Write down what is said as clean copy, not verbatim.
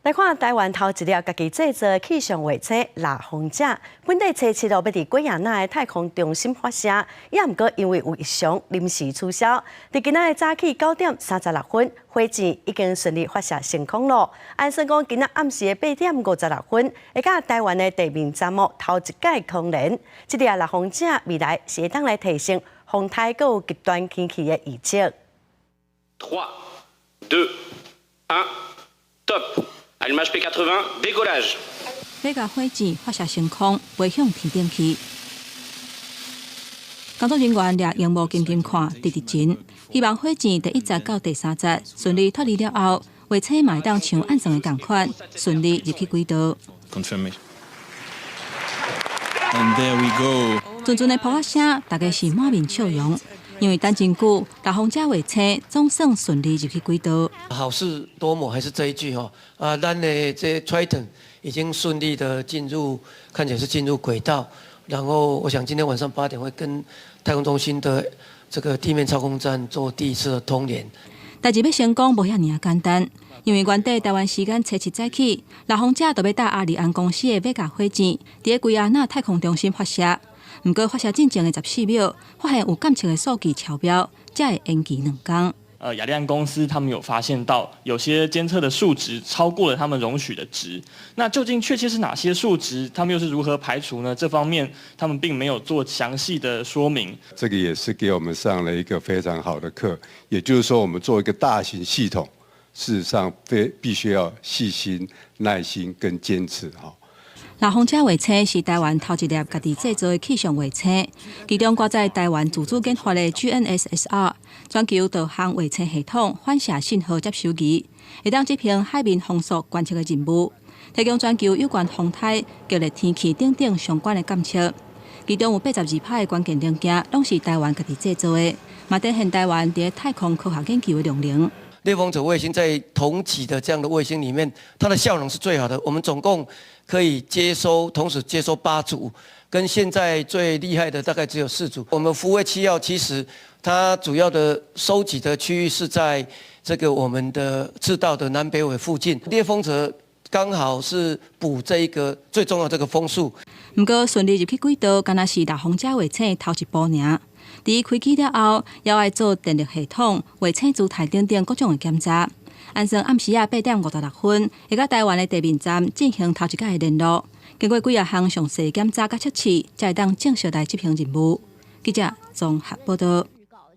來看台灣頭一粒家己製造氣象衛星獵風者，本底初七號欲佇圭亞那的太空中心發射，也毋過因為有異常臨時取消。佇今仔的早起9點36分，火箭已經順利發射成功囉。按算講今仔暗時的8點56分，會佮台灣的地面站網頭一擺通聯。這粒獵風者未來是會當來提升風颱閣有極端天氣的預測。 3, 2, 1, top! Allumage P80, décollage！欲共火箭發射升空，飛向天頂去。工作人員掠螢幕緊緊看，直直前，希望火箭第一節到第三節順利脫離了後，衛星嘛會當像按算的仝款，順利入去軌道。 Confirm. And there we go. 陣陣的噗仔聲，大家是滿面笑容，因為等真久，獵風者衛星總算順利入去軌道。好事多磨，還是這一句吼啊，咱的這 Triton 已經順利的進入，看起來是進入軌道。然後我想今天晚上8點會跟太空中心的這個地面操控站做第一次的通聯。代誌欲成功無遐爾仔簡單，因為原底台灣時間初七早起，獵風者就欲搭阿里安公司的維加火箭，佇个圭亞那太空中心發射。毋過發射進前的14秒，發現有監測的數據超標，才會延期兩工。亞利安公司他們有發現到有些監測的數值超過了他們容許的值，那究竟確切是哪些數值？他們又是如何排除呢？這方面他們並沒有做詳細的說明。這個也是給我們上了一個非常好的課，也就是說，我們做一個大型系統，事實上非必須要細心、耐心跟堅持哈。獵風者衛星是台灣頭一粒家己製造的氣象衛星，其中掛載台灣自主研發的 GNSSR 全球導航衛星系統反射信號接收儀，會當執行海面風速觀測的任務，提供全球有關風颱、強烈天氣等等相關的監測。其中有82%的關鍵零件攏是台灣家己製造的，嘛展現台灣佇太空科學研究的量能。獵風者衛星在同級的這樣的衛星裡面，它的效能是最好的。我們總共可以接收，同時接收八組，跟現在最厲害的大概只有四組。我們福衛七號其實它主要的收集的區域是在這個我們的赤道的南北緯附近。獵風者剛好是補這一個最重要這個風速。毋過順利入去軌道，敢若是獵風者衛星頭一步爾。佇開機了後，猶愛做電力系統、衛星姿態等等各種的檢查。按算暗時仔8點56分，會佮台灣的地面站進行頭一擺的聯絡。經過幾仔項詳細檢查佮測試，才會當正式來執行任務。記者綜合報道。